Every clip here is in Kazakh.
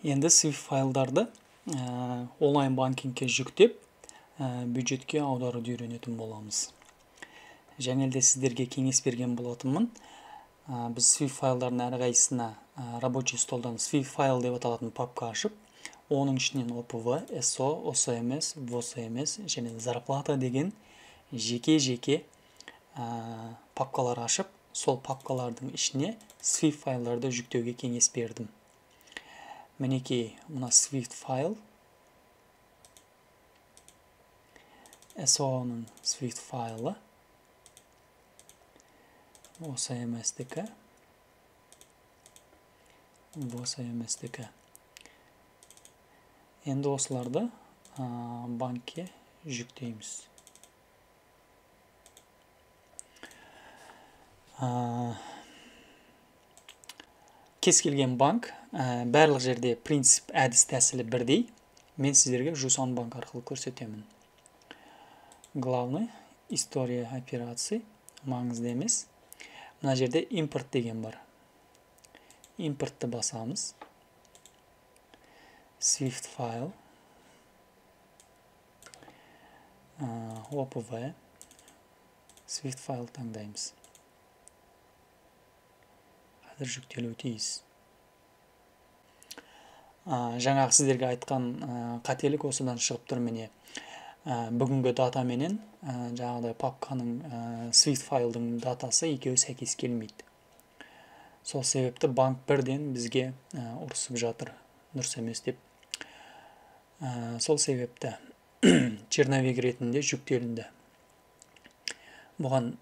Енді SWIFT файлдарды онлайн банкингке жүктеп, бюджетке аударуды үйренетін боламыз. Және де сіздерге кеңес берген болатынмын. Біз SWIFT файлдардың әрқайсысына рабочий столдан SWIFT файл деп аталатын папка ашып, оның ішінен ОПВ, СО, ОСМС, ВОСМС және зарплата деген жеке-жеке папкалар ашып, сол папкалардың ішіне SWIFT файлдарды жүктеуге кеңес бердім. Мінекей, мына SWIFT файл, СО-ның SWIFT файлы, ОСМС-дікі, ВОСМС-дікі. Енді осыларды банкке жүктейміз. Кез келген банк, барлық жерде принцип, әдіс, тәсілі бірдей. Мен сіздерге Жусан банк арқылы көрсетемін. Главный, история операций, маңызды емес. Мына жерде импорт деген бар. Импортты басамыз. SWIFT файл, ОПВ, SWIFT файл таңдаймыз. Қазір жүктелуі тиіс. Жаңағы сіздерге айтқан қателік осыдан шығып тұр міне. Бүгінгі дата менен жаңағыдай папканың SWIFT файлдың датасы екеуі сәйкес келмейді. Сол себепті банк бірден бізге ұрысып жатыр, дұрыс емес деп. Сол себепті черновик ретінде жүктелінді. Бұған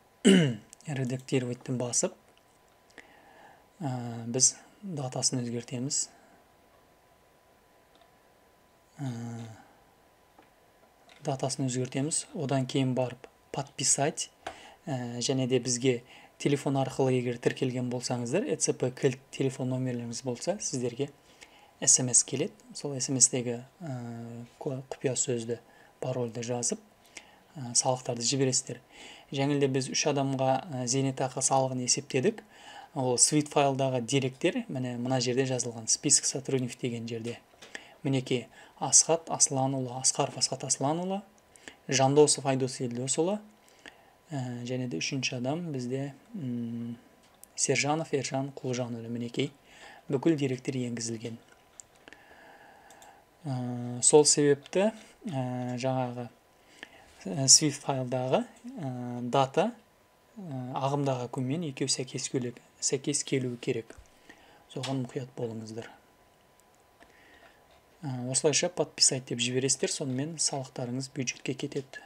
редактировать-ті басып, біз датасын өзгертеміз. Датасын өзгертеміз. Одан кейін барып подписать, және де бізге телефон арқылы егер тіркелген болсаңыздар, ЭЦП кілт телефон номерлеріңіз болса, сіздерге СМС келеді. Сол СМС-тегі құпия сөзді, парольді жазып, салықтарды жібересіздер. Және де біз 3 адамға зейнетақы салығын есептедік. Ол SWIFT файлдағы деректер міне мына жерде жазылған, список сотрудников деген жерде. Мінекей Асхат Асланұлы, Асқаров Асхат Асланұлы, Жандосов Айдос Елдосұлы, және де үшінші адам бізде Сержанов Ержан Құлжанұлы. Мінекей бүкіл деректер енгізілген. Сол себепті жаңағы SWIFT файлдағы дата ағымдағы күнмен екеуі сәйкес келуі керек. Соған мұқият болыңыздар. Осылайша подписать деп жібересіздер, сонымен салықтарыңыз бюджетке кетеді.